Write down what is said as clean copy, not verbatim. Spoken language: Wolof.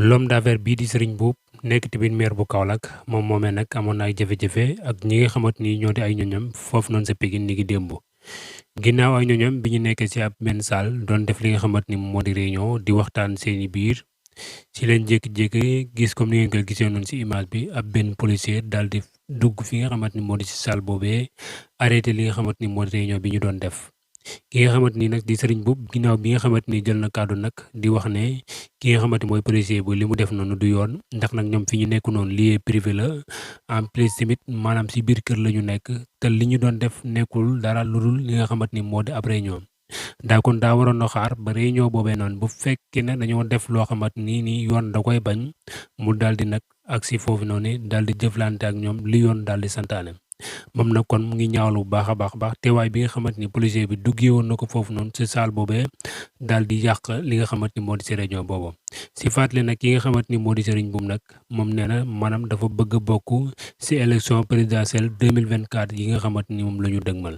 L'homme d'affaires bii di Serigne Mboup nekk tamit maire bu Kaolack moom moomee nag amoon na ay jafe-jafe ak ñi nga xamante ni ñoo di ay ñoñam foofu noonu sa Pikine ni ki démb. Ginnaaw ay ñoñam bi ñu nekkee ci ab benn salle doon def li nga xamante ni moo di réunion di waxtaan seeni biir ci leen jékki-jékki gis comme ni ngeen ko gisee noonu ci image bi ab benn policier daal di dugg fi nga xamante ni moo di ci salle boobee arrêté li nga xamante ni moo di réunion bi ñu doon def. Ki nga xamante ni nag di Serigne Mboup ginnaaw bi nga xamante ni jël na kàddu nag di wax ne ki nga xamante mooy policier bu li mu def noonu du yoon ndax nag ñoom fi ñu nekk noonu lieu privé la en plus tamit maanaam si biir kër la ñu nekk te li ñu doon def nekkul dara lu dul li nga xamante ni moo di ab réunion daa kon daa waroon a xaar ba réunion boobee noonu bu fekkee ne dañoo def loo xamante ni yoon da koy bañ mu daal di nag ak si foofu noonu daal di jëflante ak ñoom li yoon daal di santaane. moom nag kon mu ngi ñaawlu bu baax a baax teewaay bi nga xamante ni policier bi duggee woon na ko foofu noonu ci salle boobee daal di yàq li nga xamante ni moo di si réunion boobu si fàttali nag ki nga xamante ni moo di Serigne Mboup nag moom nee na maanaam dafa bëgg a bokk si élection présidentielle 2024 yi nga xamante ni moom la ñu dëgmal.